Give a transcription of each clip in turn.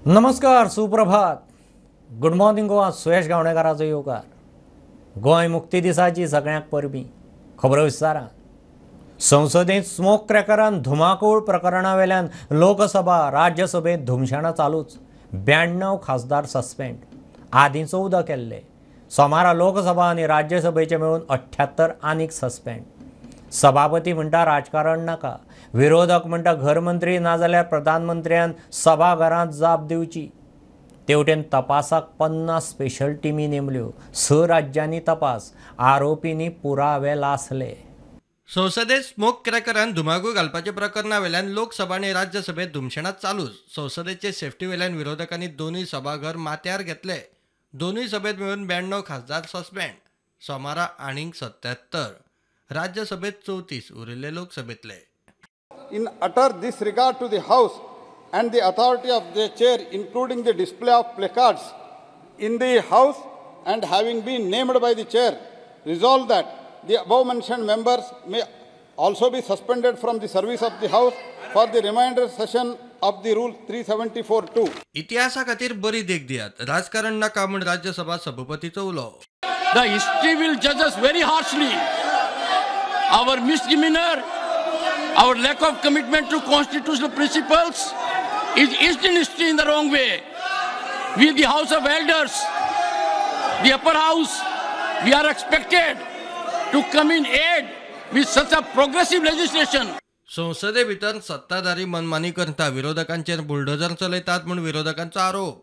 नमस्कार, सुप्रभात, good morning Goa. सुयश गावणेकाराचो येवकार. गोंय मुक्ती दिसाची सगळ्यांक परबीं. खबरो विस्तारान. संसदेंत स्मोक क्रॅकरान धुमाकूळ प्रकरणा वेल्यान लोकसभा राज्यसभेंत धुमशेणां चालूच. 92 खासदार सस्पेंड, आदीं 14 केल्ले. सोमारा लोकसभा आनी राज्यसभेचे मेळून 78 आनीक सस्पेंड. सभापती म्हणटा राजकारण नाका, विरोधक म्हणटा घरमंत्री नाजाल्यार प्रधानमंत्र्यान सभाघरांत जाप दिवची. तेवटेन तपासाक 50 स्पेशल टिमी नेमल्यो. 6 राज्यांनी तपास, आरोपींनी पुरावे लासले. संसदेत स्मोक क्रॅकरान धुमाकूळ घालपाच्या प्रकरणा वेल्यान लोकसभा आनी राज्यसभेत धुमशेणां चालूच. संसदेचे सेफ्टी वेल्यान विरोधकांनी दोनूय सभाघर माथ्यार घेतले. दोनूय सभेत मेळून 92 खासदार सस्पेंड. सोमारा आनीक 77, राज्यसभेत 34 उरिल्ले लोकसभेतले. In utter disregard to the House and the authority of the chair, including the display of placards in the House and having been named by the chair, resolve that the above mentioned members may also be suspended from the service of the House for the remainder session of the Rule 374(2). इतिहासा खातीर बरी देख दियात, राजकारण नाका म्हूण राज्यसभा सभापतीचो उलो. The history will judge us very harshly. Our misdemeanor, our lack of commitment to constitutional principles is etched in history in the wrong way. We, the House of Elders, the upper house, we are expected to come in aid with such a progressive legislation. संसदे भितर सत्ताधारी मनमानी करता, विरोधकांचेर bulldozer चलयतात म्हूण विरोधकांचो आरोप.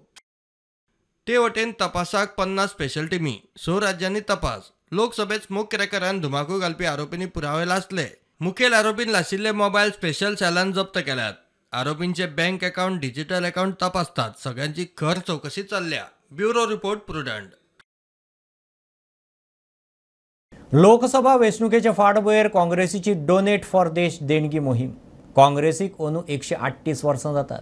ते वटेन तपासाक 50 special टिमी, 6 राज्यांनी तपास. लोकसभेत स्मोक क्रॅकरान धुमाकूळ घालपी आरोपींनी पुरावे लासले. मुखेल आरोपीन लाशिल्ले मोबायल स्पेशल सेलान जप्त केल्यात. आरोपींचे बँक अकाउंट, डिजिटल अकाउंट तपासतात. सगळ्यांची खर चौकशी चल्ल्या. Bureau report, Prudent. Lok Sabha वेंचणुकेचे फाटभुंयेर काँग्रेसीची डोनेट फॉर देश देणगी मोहीम. काँग्रेसीक अंदू 138 वर्सां जातात.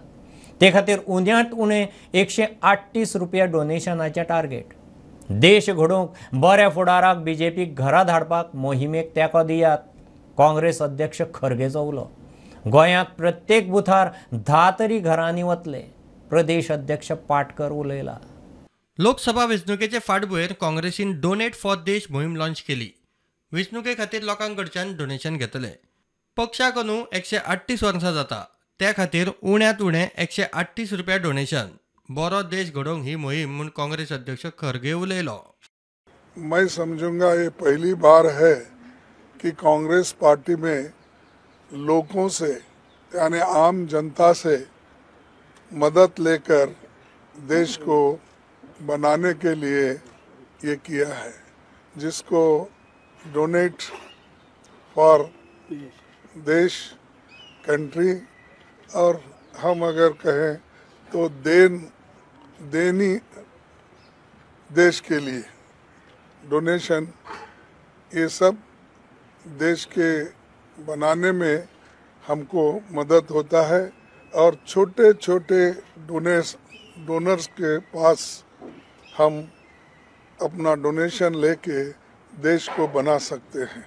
ते खातीर उण्यांत उणें 138 रुपया डोनेशनाचें टार्गेट. देश घडोवंक बऱ्या फुडाराक बीजेपीक घरा धाडपाक मोहिमेक तेंको दियात, काँग्रेस अध्यक्ष खरगेचो उलो. गोंयांत प्रत्येक बुथार 10 तरी घरांनी वतले, प्रदेश अध्यक्ष पाटकर उलयला. लोकसभा वेंचणुकेचे फाटभुंयेर काँग्रेसीन डोनेट फॉर देश मोहीम लॉन्च केली. वेंचणुके खातीर लोकां कडच्यान डोनेशन घेतले. पक्षाक अंदू 138 वर्सां जाता, त्या खातीर उण्यांत उणें 138 रुपया डोनेशन. बरो देश घडोवंक ही मोहीम म्हूण काँग्रेस अध्यक्ष खरगे उलयलो. मैं समझूंगा ये पहली बार है कि कांग्रेस पार्टी में लोगों से यानी आम जनता से मदद लेकर देश को बनाने के लिए ये किया है, जिसको डोनेट फॉर देश कंट्री, और हम अगर कहें तो देनी देश के लिए डोनेशन, ये सब देश के बनाने में हमको मदद होता है। और छोटे छोटे डोनर्स के पास हम अपना डोनेशन लेके देश को बना सकते हैं.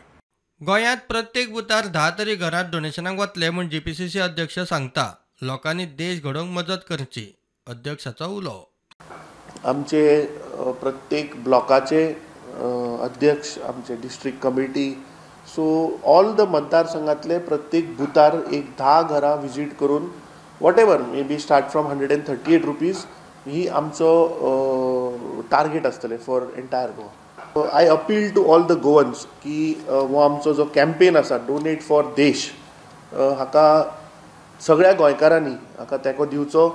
गोंयांत प्रत्येक बुथार 10 तरी घरांत डोनेशनाक वतले म्हूण जीपीसीसी अध्यक्ष सांगता. लोकांनी देश घडोवंक मजत करची, अध्यक्षाचो उलो. आमचे प्रत्येक ब्लॉकाचे अध्यक्ष, आमचे district committee, so all the मतदारसंघातले प्रत्येक बुथार एक 10 घरां विजीट करून whatever may be start from 138 rupees ही आमचो टार्गेट आसतलें for entire Goa. I appeal to all the Goans की हो आमचो जो कॅम्पेन आसा डोनेट फॉर देश, हाका सगळ्या गोंयकारांनी हाका तेंको दिवचो.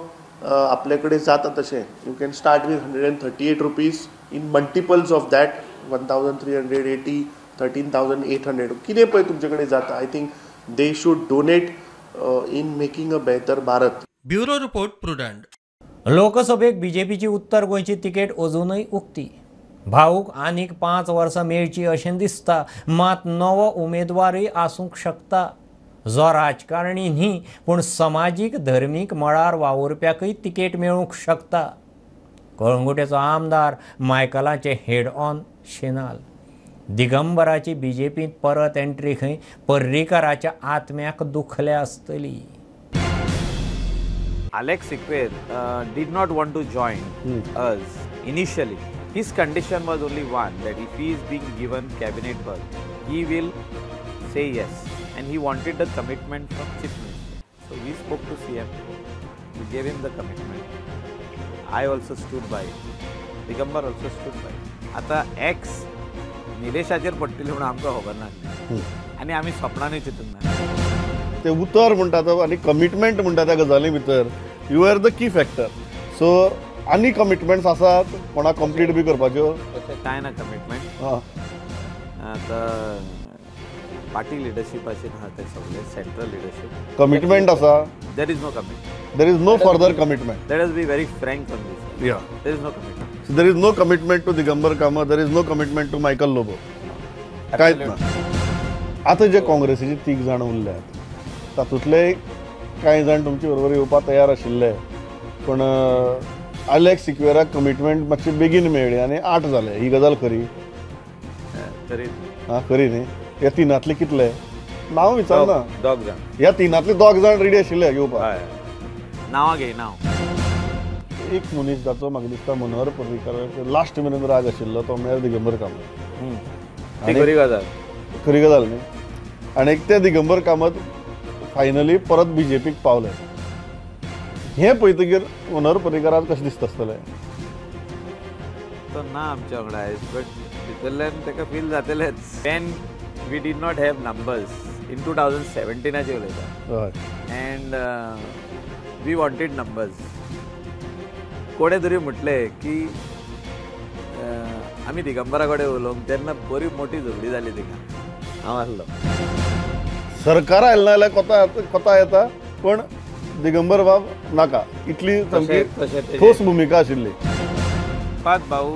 आपले कडेन जाता तशें you can start with 138 rupees in multiples of that 1380, 13,800 कितें पळय तुमचे कडेन जाता. I think they should donate in making a better Bharat. Bureau report, Prudent. लोकसभेक बीजेपीची उत्तर गोंयची तिकेट अजूनय उक्ती. भाऊक आनीक 5 वर्सां मेळची अशें दिसता, मात नवो उमेदवारूय आसूंक शकता, जो राजकारणी न्ही पूण समाजीक धर्मीक मळार वावुरप्याकय तिकेट मेळूंक शकता. कळंगुटेचो आमदार मायकलाचे हेड ऑन शेनाल. दिगंबराची बीजेपींत परत एंट्री खंय पर्रीकाराच्या आत्म्याक दुखल्या आसतली. Alex Sequeira did not want to join us initially. His condition was only one, that if he is being given cabinet berth, he will say yes, and he wanted the commitment from Chief Minister. So we spoke to CM, we gave him the commitment. I also stood by it. Digambar also stood by it. आता x निलेशाचेर पडटली म्हणून आमकां खबर नासली आनी आमी स्वप्नानूय चिंतूंक ना. ते उतर म्हणटा आनी कमिटमेंट म्हणटा त्या गजाली भितर you are the key factor. So आनी कमिटमेंट्स आसात कोणाक कंप्लीट बी करपाच्यो? तशें कांय ना कमिटमेंट. आतां पार्टी लिडरशिपाचेर आहा तें सगळें, सेंट्रल लिडरशीप कमिटमेंट आसा. There is no commitment. There is no further commitment. Let us be very frank on this. Yeah. There is no commitment. So there is no commitment to Digambar Kamat, there is no commitment to Michael Lobo. कांयच ना. आतां जे काँग्रेसीचे 3 जाण उरल्यात तातूंतले कांय जाण तुमचे बरोबर येवपाक तयार आशिल्ले, पूण आलेक्स सिक्वेराक कमिटमेंट मातशी बेगीन मेळ्ळी आनी 8 जाले. ही गजाल खरी? खरी. हां, खरी न्ही? ह्या तिनांतले कितले नांव विचारना? 2 जाण. ह्या तिनांतले 2 जाण रेडी आशिल्ले येवपाक. नांवां घेयना हांव. एक मनीस जाचो म्हाका दिसता मनोहर पर्रीकार लास्ट मेरेन राग आशिल्लो तो म्हळ्यार दिगंबर कामत. खरी गजाल. खरी गजाल न्ही? आनी एक ते दिगंबर कामत फायनली परत बीजेपीक पावले. हें पळयतकीर मनोहर पर्रीकाराक कशें दिसता आसतलें? तो ना आमच्या वांगडा आयज, बट भितरल्यान ताका feel जातलेंच. When we did not have numbers in 2017 उलयता, एंड we wanted numbers. कोणें तरी म्हटलें की आमी दिगंबरा कडेन उलोवंक तेन्ना बरी मोठी झगडी जाली तिका. हांव आसलो. सरकार आयलें ना जाल्यार कोता येता, पूण दिगंबर बाब नाका, इतली सामकी ठोस भुमिका आशिल्ली. Shripad Bhau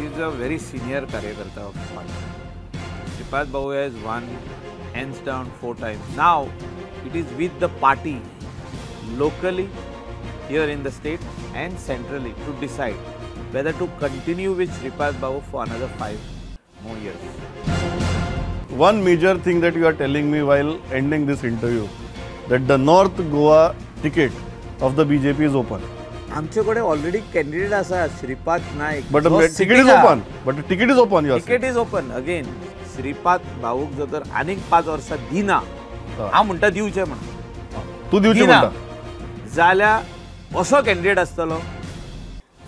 is a very senior कार्यकर्ता of party. Shripad Bhau has won hands down 4 times. Now it is with the party locally here in the state and centrally to decide whether to continue with Shripad Bhau for another 5 more years. One major thing that you are telling me while ending this interview, that the North Goa ticket of the BJP is open. आमचे कडेन already candidate आसा Shripad Naik. But the ticket is open. But the ticket is open. You are ticket is open again. Shripad भाऊक जर तर आनीक 5 वर्सां दिना, हांव म्हणटा दिवचें म्हणून. तूं दिवचें म्हणटा जाल्यार असो कॅन्डिडेट आसतलो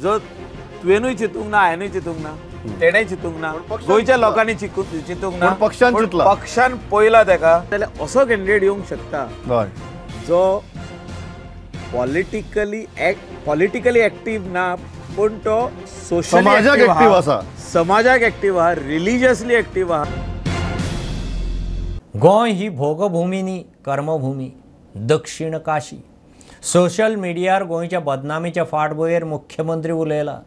जो तुवेनूय चिंतूंक ना, हांवेनूय चिंतूंक ना, तेणें चिंतूंक ना, गोंयच्या लोकांनी चिंतूंक ना, पक्षान चिंतला, पक्षान पळयला तेका, जाल्यार असो कॅन्डिडेट येवंक शकता जो पॉलिटिकली एक्टीव ना, पूण तो समाजाक एक्टीव आसा, समाजाक एक्टीव आहा, रिलिजियसली एक्टीव आहा. गोंय ही भोगभूमी न्ही, कर्मभूमी. दक्षिण काशी. सोशल मिडियार गोंयच्या बदनामीच्या फाटभुंयेर मुख्यमंत्री उलयला.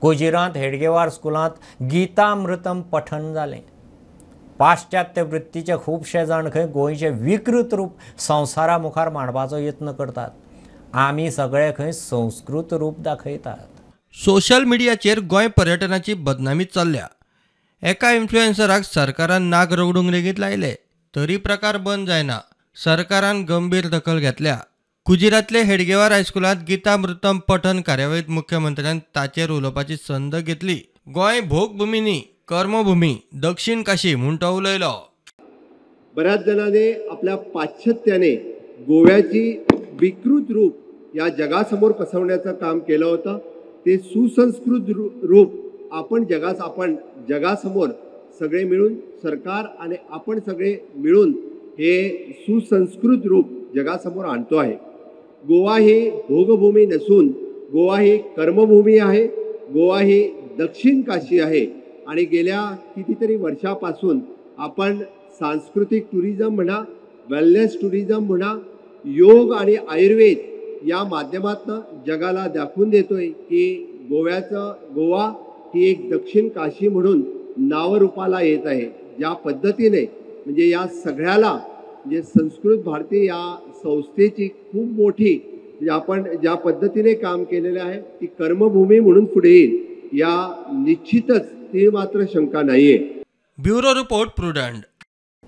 कुजिरांत हेडगेवार स्कुलांत गीतामृतम पठण जालें. पाश्चात्य वृत्तीचे खुबशे जाण खंय गोंयचें विकृत रूप संवसारा मुखार मांडपाचो यत्न करतात. आमी सगळे खंय संस्कृत रूप दाखयतात. सोशल मिडियाचेर गोंय पर्यटनाची बदनामी चल्ल्या. एका इन्फ्लुएन्सराक सरकारान नाक रगडूंक लेगीत लायले तरी प्रकार बंद जायना. सरकारान गंभीर दखल घेतल्या. कुजिरांतले हेडगेवार हायस्कुलांत गीतामृतम पठण कार्यावळींत मुख्यमंत्र्यान ताचेर उलोवपाची संद घेतली. गोंय भोगभूमी न्ही, कर्मभूमी, दक्षिण काशी म्हूण तो उलयलो. बऱ्याच जणांनी आपल्या पाश्चात्याने गोव्याची विकृत रूप या जगासमोर पसरवण्याचं काम केलं होतं. ते सुसंस्कृत रूप आपण जगासमोर सगळे मिळून, सरकार आणि आपण सगळे मिळून हे सुसंस्कृत रूप जगासमोर आणतो आहे. गोवा ही भोगभूमी नसून गोवा ही कर्मभूमी आहे. गोवा ही दक्षिण काशी आहे आणि गेल्या कितीतरी वर्षापासून आपण सांस्कृतिक टुरिझम म्हणा, वेलनेस टुरिझम म्हणा, योग आणि आयुर्वेद या माध्यमातून जगाला दाखवून देतोय की गोवा ही एक दक्षिण काशी म्हणून नावरूपाला येत आहे. ज्या पद्धतीने म्हणजे या सगळ्याला म्हणजे संस्कृत भारती या संस्थेची खूप मोठी म्हणजे आपण ज्या पद्धतीने काम केलेले आहे ती कर्मभूमी म्हणून पुढे येईल या निश्चितच ती मात्र शंका नाहीये. Bureau report, Prudent.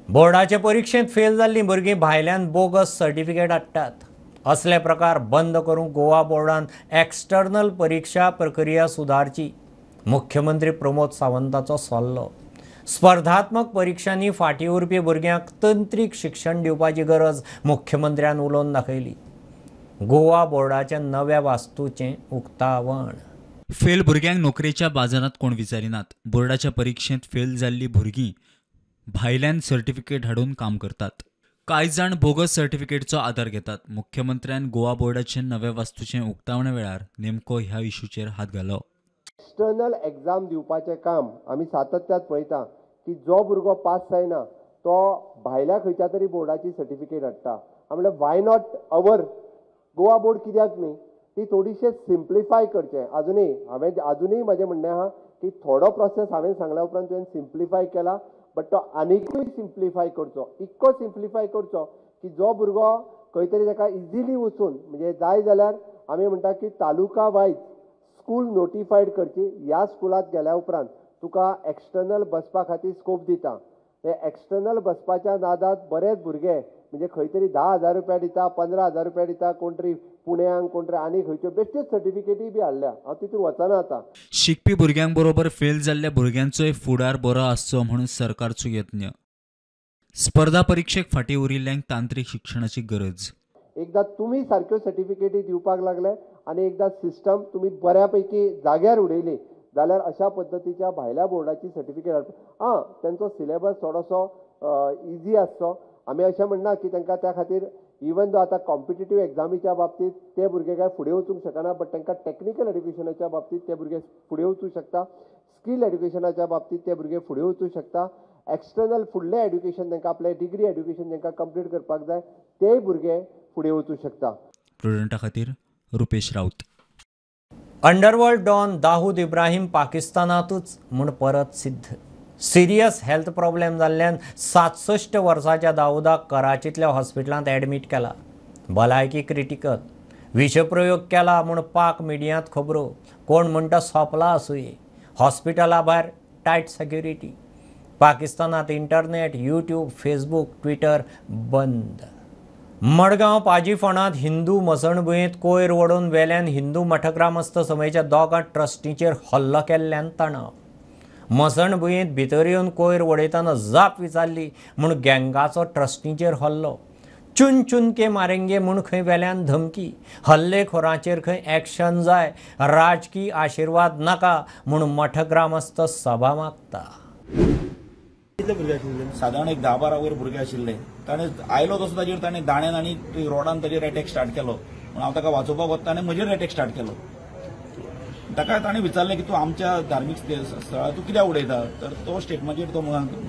बोर्डाचे परिक्षेंत फेल जाल्लीं भुरगीं भायल्यान बोगस सर्टिफिकेट हाडटात. असले प्रकार बंद करूंक गोवा बोर्डान एक्सटर्नल परिक्षा प्रक्रिया सुदारची, मुख्यमंत्री प्रमोद सावंताचो सल्लो. स्पर्धात्मक परिक्षांनी फाटीं उरपी भुरग्यांक तंत्रीक शिक्षण दिवपाची गरज मुख्यमंत्र्यान उलोवन दाखयली. गोवा बोर्डाच्या नव्या वास्तूचें उक्तावण. फेल भुरग्यांक नोकरेच्या बाजारांत कोण विचारिनात. बोर्डाच्या परिक्षेंत फेल जाल्लीं भुरगीं भायल्यान सर्टिफिकेट हाडून काम करतात. कांय जाण बोगस सर्टिफिकेटचो आदार घेतात. मुख्यमंत्र्यान गोवा बोर्डाचे नव्या वास्तूचें उक्तावणा वेळार नेमको ह्या इशूचेर हात घालो. एक्सटर्नल एग्जाम दिवपाचें काम आमी सातत्यात पळयता की जो भुरगो पास जायना तो भायल्या खंयच्या तरी बोर्डाची सर्टिफिकेट हाडटा. म्हणल्यार why not our Goa board कित्याक न्ही? ती थोडीशें सिम्प्लिफाय करचें. आजुनूय हांवें आजुनूय म्हजें म्हणणें आहा की थोडो प्रोसेस हांवें सांगल्या उपरांत तुवें सिम्प्लिफाय केला, बट तो आनिकूय सिम्प्लिफाय करचो. इतको सिम्प्लिफाय करचो की जो भुरगो खंय तरी ताका इजिली वचून, म्हणजे जाय जाल्यार आमी म्हणटा की तालुका वायज स्कूल नोटिफायड करची. ह्या स्कुलांत गेल्या उपरांत तुका एक्सटर्नल बसपा खातीर स्कोप दिता. हे एक्सटर्नल बसपाच्या नादात बरेच भुरगे म्हणजे खंय तरी 10,000 रुपया दिता, 15,000 रुपया दिता, कोण तरी पुण्याक, कोण तरी आनी खंयच्यो बेश्ट्योच सर्टिफिकेटी बी हाडल्या. हांव तितून वचना आतां. शिकपी भुरग्यां बरोबर फेल जाल्ल्या भुरग्यांचोय फुडार बरो आसचो म्हणून सरकारचो यत्न. स्पर्धा परिक्षेक फाटीं उरिल्ल्यांक तांत्रीक शिक्षणाची गरज. एकदां तुमी सारक्यो सर्टिफिकेटी दिवपाक लागले आनी एकदां सिस्टम तुमी बऱ्या पैकी जाग्यार उडयली जाल्यार अशा पद्दतीच्या भायल्या बोर्डाची सर्टिफिकेट हाडपा. आं, तेंचो सिलेबस थोडोसो इजी आसचो. आमी अशें म्हणना की तांकां त्या खातीर इवन दो आतां कॉम्पिटेटीव एग्जामीच्या बाबतींत ते भुरगे काय फुडें वचूंक शकना, बट तांकां टॅक्निकल एड्युकेशनाच्या बाबतींत ते भुरगे फुडें वचूंक शकता, स्कील एड्युकेशनाच्या बाबतींत ते भुरगे फुडें वचूंक शकता. एक्सटर्नल फुडलें एड्युकेशन तांकां आपलें डिग्री एड्युकेशन तांकां कंप्लीट करपाक जाय, तेय भुरगे फुडें वचूंक शकता. प्रुडंटा खातीर Rupesh Raut. Underworld don Dawood Ibrahim पाकिस्तानातूच म्हूण परत सिद्ध. सिरियस हेल्थ प्रॉब्लेम जाल्ल्यान 67 वर्साच्या दाऊदाक कराचींतल्या हॉस्पिटलांत ॲडमीट केला. भलायकी क्रिटिकल. विषप्रयोग केला म्हूण पाक मिडियांत खबरो. कोण म्हणटा सोंपला आसुये. हॉस्पिटला भायर टायट सेक्युरिटी. पाकिस्तानात इंटरनेट, यूट्यूब, फेसबूक, ट्विटर बंद. मडगांव पाजीफोंडांत हिंदू मसणभुंयेंत कोयर वडोवन वेल्यान हिंदू मठग्रामस्थ समेच्या दोगां ट्रस्टींचेर हल्लो केल्ल्यान तणाव. मसणभुंयेंत भितर येवन कोयर वडयतना जाप विचारली म्हूण गँगाचो ट्रस्टींचेर हल्लो. चुन चुन के मारेंगे म्हूण खंय वेल्यान धमकी. हल्लेखोरांचेर खंय एक्शन जाय, राजकी आशिर्वाद नाका म्हूण मठग्रामस्थ सभा मागता. कितले भुरगे आशिल्ले? सादारण एक 10-12 वयर भुरगे आशिल्ले. ताणें आयलो तसो ताजेर ताणें दाण्यान आनी रोडान ताजेर अटॅक स्टार्ट केलो. म्हूण हांव ताका वाचोवपाक वता आनी म्हजेर अटॅक स्टार्ट केलो. ताका ताणें विचारलें की तूं आमच्या धार्मीक स्थळार तूं कित्याक उडयता, तर तो स्टेटमेंटाचेर तो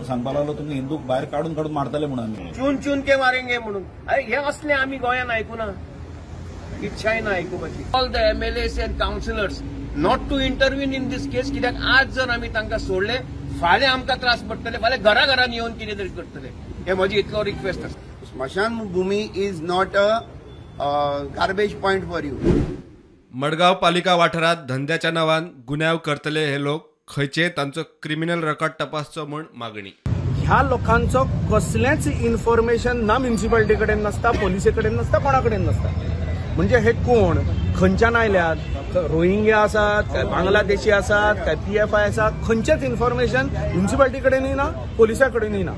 सांगपाक लागलो तुमी हिंदूक भायर काडून काडून मारतले म्हणून आमी चून चून के मारेंगे म्हणून. अरे हे असले आमी गोंयान आयकुना, इच्छाय ना आयकुपाची. All the MLAs and councillors not to intervene in this case, कित्याक आज जर आमी तांकां सोडले फाल्यां आमकां त्रास पडटले, फाल्यां घरा घरान येवन कितें तरी करतले. हे म्हजी इतलो रिक्वेस्ट आसा. स्मशान भूमी is not a garbage point for you. Madgaon पालिका वाठारांत धंद्याच्या नांवान गुन्यांव करतले हे लोक खंयचे तांचो क्रिमिनल रेकॉर्ड तपासचो म्हूण मागणी. ह्या लोकांचो कसलेंच इन्फॉर्मेशन ना म्युनिसिपालिटी कडेन नासता, पोलिसे कडेन नासता, कोणा कडेन नासता. म्हणजे हे कोण खंयच्यान आयल्यात, रोहिंग्या आसात काय बांगलादेशी आसात काय PFI आसा, खंयचेच इन्फॉर्मेशन म्युनिसिपालिटी कडेनूय ना, पोलिसा कडेनूय ना.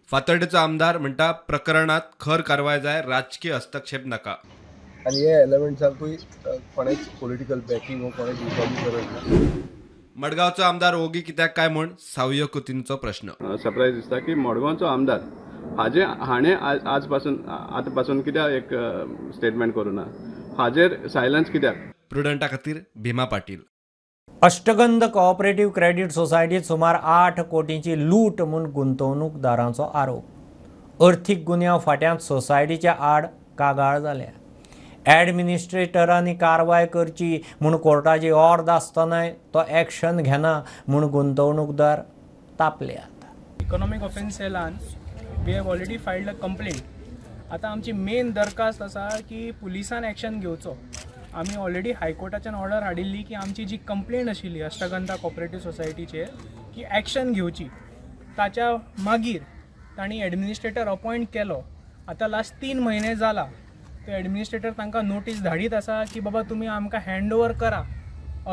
फातर्डेचो आमदार म्हणटा प्रकरणात खर कारवाय जाय, राजकीय हस्तक्षेप नाका. आनी हे एलिमेंट्सांकूय कोणेच पॉलिटिकल बॅकिंग वो कोणेच दिवपाची गरज ना. मडगांवचो आमदार ओगी कित्याक काय म्हूण सावयो कुतींचो प्रश्न. सरप्रायज दिसता की मडगांवचो आमदार हाजे हाणें आज पासून आतां पासून कित्याक एक स्टेटमेंट करूं ना, हाजेर सायलन्स कित्याक? प्रुडंटा खातीर भीमा पाटील. अष्टगंध कोऑपरेटिव्ह क्रेडीट सोसायटीत सुमार 8 कोटींची लूट म्हूण गुंतवणूकदारांचो आरोप. अर्थीक गुन्यांव फांट्यांत सोसायटीच्या आड कागाळ जाल्या. ॲडमिनिस्ट्रेटरांनी कारवाय करची म्हूण कोर्टाची ऑर्द आसतनाय तो एक्शन घेना म्हूण गुंतवणूकदार तापल्यात. इकॉनॉमिक ऑफेन्स सेलान we have already filed a complaint. आतां आमची मेन दरखास्त आसा की पुलिसान एक्शन घेवचो. आमी ऑलरेडी हायकोर्टाच्यान ऑर्डर हाडिल्ली की आमची जी कंप्लेंट आशिल्ली अष्टगंधा कॉपरेटिव्ह सोसायटीचेर की एक्शन घेवची, ताच्या मागीर तांणी एडमिनिस्ट्रेटर अपॉयंट केलो. आतां लास्ट 3 म्हयने जाला तो एडमिनिस्ट्रेटर तांकां नोटीस धाडीत आसा की बाबा तुमी आमकां हँड ओवर करा.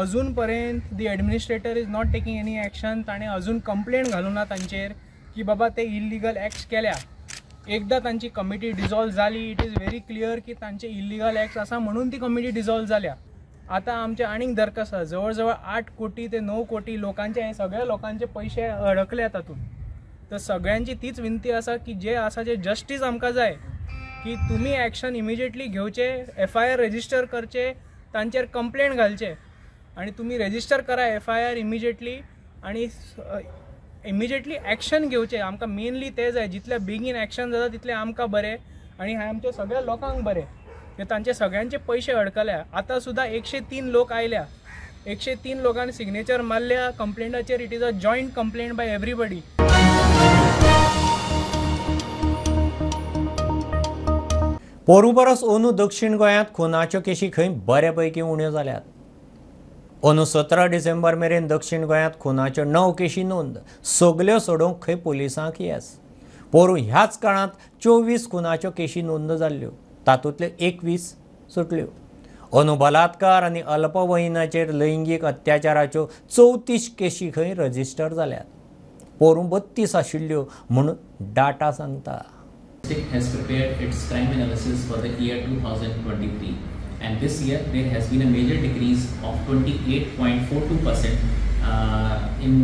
अजून पर्यंत the administrator is not taking any action. ताणें अजून कंप्लेंट घालूं ना तांचेर की बाबा ते इल्लिगल एक्ट्स केल्या. एकदां तांची कमिटी डिजॉल्व जाली, it is very clear की तांचे इल्लिगल एक्ट्स आसा म्हणून ती कमिटी डिजॉल्व जाल्या. आतां आमचे आनीक दरखास्त आसा, जवळ जवळ 8 कोटी ते 9 कोटी लोकांचे, हे सगळ्या लोकांचे पयशे अडकले तातूंत. तर सगळ्यांची तीच विनंती आसा की जे आसा जे जस्टीस आमकां जाय की तुमी एक्शन इमिजिएटली घेवचे, FIR register करचे, तांचेर कंप्लेंट घालचे आनी तुमी रेजिस्टर करा FIR immediately आनी इमिजिएटली एक्शन घेवचे. आमकां मेनली तें जाय, जितले बेगीन एक्शन जाता तितलें आमकां बरें आनी हें आमच्या सगळ्या लोकांक बरें. तांचे सगळ्यांचे पयशे अडकल्या. आतां सुद्दां 103 लोक आयल्या, 103 लोकांनी सिग्नेचर मारल्या कंप्लेंटाचेर. It is a joint complaint by everybody. पोरूं परस अंदू दक्षिण गोंयांत खुनाच्यो केशी खंय बऱ्या पैकी उण्यो जाल्यात. अंदू 17 डिसेंबर मेरेन दक्षिण गोंयांत खुनाच्यो 9 केशी नोंद, सगल्यो सोडोवंक खंय पुलिसांक येस. पोरूं ह्याच काळांत 24 खुनाच्यो केशी नोंद जाल्ल्यो, तातूंतल्यो 21 सुटल्यो. अंदू बलात्कार आनी अल्पवयीनाचेर लैंगीक अत्याचाराच्यो 34 केशी खंय रजिस्टर जाल्यात. पोरूं 32 आशिल्ल्यो म्हूण डाटा सांगता. Has prepared its crime analysis for the year 2023, and this year there has been a major decrease of 28.42% in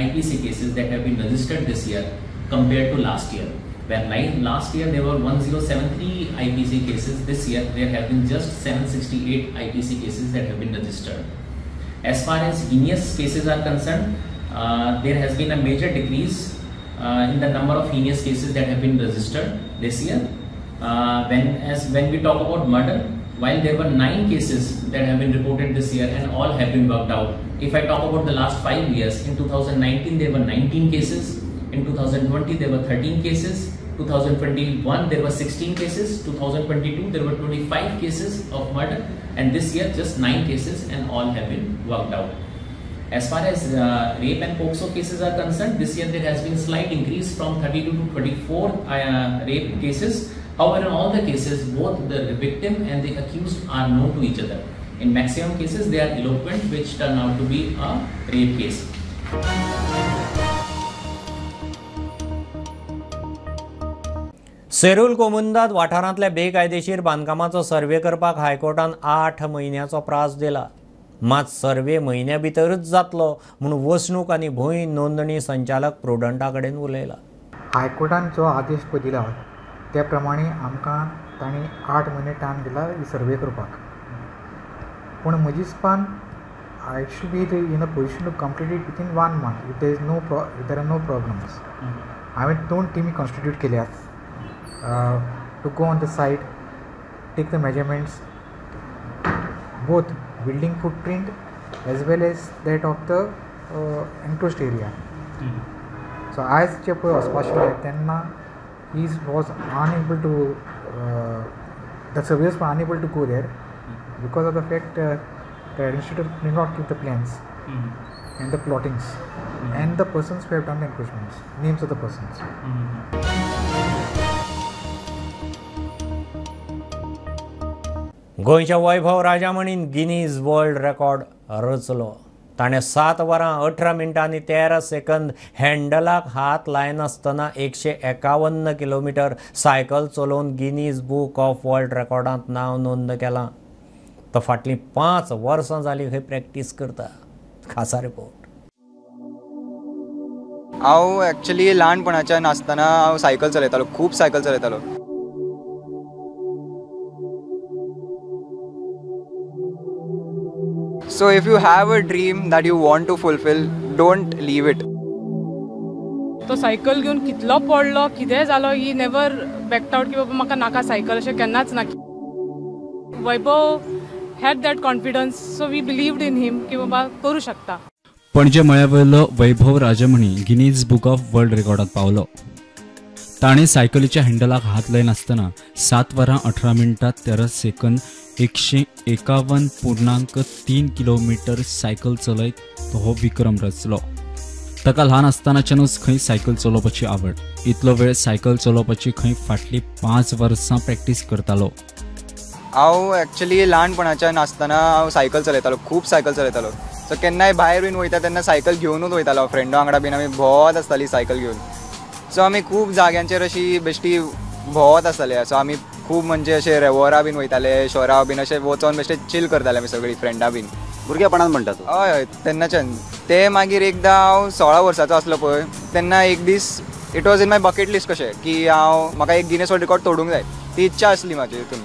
IPC cases that have been registered this year compared to last year. When last year there were 1073 IPC cases, this year there have been just 768 IPC cases that have been registered. As far as heinous cases are concerned, there has been a major decrease in the number of heinous cases that have been registered this year. When we talk about murder, while there were 9 cases that have been reported this year and all have been worked out. If I talk about the last 5 years, in 2019 there were 19 cases, in 2020 there were 13 cases, 2021 there were 16 cases, 2022 there were 25 cases of murder, and this year just 9 cases and all have been worked out. As far as rape and POCSO cases are concerned, this year there has been slight increase from 32 to 24 rape cases. However, in all the cases, both the victim and the accused are known to each other. In maximum cases, they are elopement, which turn out to be a rape case. Serul Comunidade वाठारांतल्या बेकायदेशीर बांदकामाचो survey करपाक हायकोर्टान 8 म्हयन्याचो प्रास दिला. मात survey म्हयन्या भितरूच जातलो म्हूण वसणूक आनी भूंय नोंदणी संचालक प्रुडंटा कडेन उलयला. हायकोर्टान जो आदेश पळय दिला त्या प्रमाणे आमकां तांणी 8 म्हयने टायम दिला ही सर्वे करपाक. पूण म्हजी हिसपान I should be in a position to complete it within 1 month if there is no if there are no problems. हांवें 2 टिमी कॉन्स्टिट्यूट केल्यात to go on the site, take the measurements, both building footprint as well as that of the enclosed area. So आयज जे पळय वचपा आशिल्ले तेन्ना he was unable to, the surveyors were unable to go there because of the fact the administrator did not give the plans and the plottings and the persons who have done the encroachments, names of the persons. गोंयच्या वैभव राजामणीन Guinness world record रचलो. ताणें 7 वरां 18 मिनटां आनी 13 second हँडलाक हात लायनासतना 151 kilometre cycle चलोवन Guinness book of world रेकॉर्डांत नांव नोंद केलां. तो फाटलीं 5 वर्सां जालीं खंय प्रॅक्टीस करता. खासा रिपोर्ट. हांव एक्चुअली ल्हानपणाच्यान आसतना हांव सायकल चलयतालो, खूब cycle चलयतालो. So if you have a dream that you want to fulfill, don't leave it. तो सायकल घेवन कितलो पडलो, कितें जालो, ही नेवर बॅक्ट आवट की बाबा म्हाका नाका सायकल, अशें केन्नाच ना. Vaibhav had that confidence, so we believed in him की बाबा करूं शकता. Panaji मळ्यावयलो Vaibhav Rajmani Guinness book of world रेकॉर्डात पावलो. ताणें सायकलीच्या हँडलाक हात लायनासतना 7 वरां 18 मिनटां 13 सेकंद 151.3 किलोमीटर सायकल चलयत हो विक्रम रचलो. ताका ल्हान आसतनाच्यानूच खंय सायकल चलोवपाची आवड. इतलो वेळ सायकल चलोवपाची खंय फाटलीं 5 वर्सां प्रॅक्टीस करतालो. हांव एक्चुली ल्हानपणाच्यान आसतना हांव सायकल चलयतालो, खूब सायकल चलयतालो. सो केन्नाय भायर बीन वयता तेन्ना सायकल घेवनूच वयतालो, फ्रेंडा वांगडा बीन आमी भोंवत आसताली सायकल घेवन. सो आमी खूब जाग्यांचेर अशी बेश्टी भोंवत आसताले. सो आमी खूब म्हणजे अशे रेवोरा बीन वयताले, शोरा बीन अशे वचोन बेश्टे चील करताले आमी सगळीं फ्रेंडां बीन. भुरगेपणान म्हणटा तूं? हय हय, तेन्नाच्यान. ते मागीर एकदां हांव 16 वर्साचो आसलो पळय तेन्ना एक दीस it was in my bucket list कशें की हांव म्हाका एक गिनीस वर्ल्ड रिकॉर्ड तोडूंक जाय, ती इच्छा आसली म्हाजी हितून.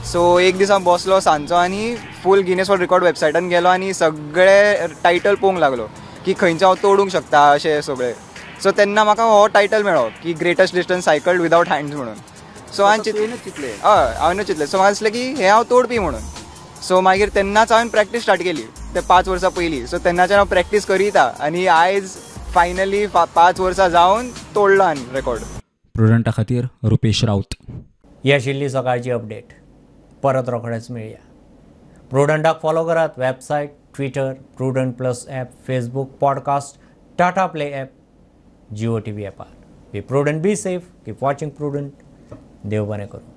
सो एक दीस हांव बसलो सांजचो आनी फूल गिनीस वर्ल्ड रिकॉर्ड वेबसायटान गेलो आनी सगळे टायटल पळोवंक लागलो की खंयचो हांव तोडूंक शकता अशें सगळें. सो तेन्ना म्हाका हो टायटल मेळ्ळो की greatest distance cycled without hands म्हणून. सो हांवें चिंतलें, हय हांवें चिंतलें. सो म्हाका दिसलें की हें हांव तोडपी म्हणून. सो मागीर तेन्नाच हांवें प्रॅक्टीस स्टार्ट केली, ते 5 वर्सां पयलीं. सो तेन्नाच्यान हांव प्रॅक्टीस करीता आनी आयज फायनली 5 वर्सां जावन तोडला रेकॉर्ड. प्रुडंटा खातीर रुपेश राऊत. ही आशिल्ली सकाळची अपडेट. परत रोखडेच मेळया. प्रुडंटाक फॉलो करात website, Twitter, Prudent plus app, Facebook, podcast, Tata Play app, Jio TV ॲपार. Be prudent, be safe, keep watching Prudent. देव बरें करूं.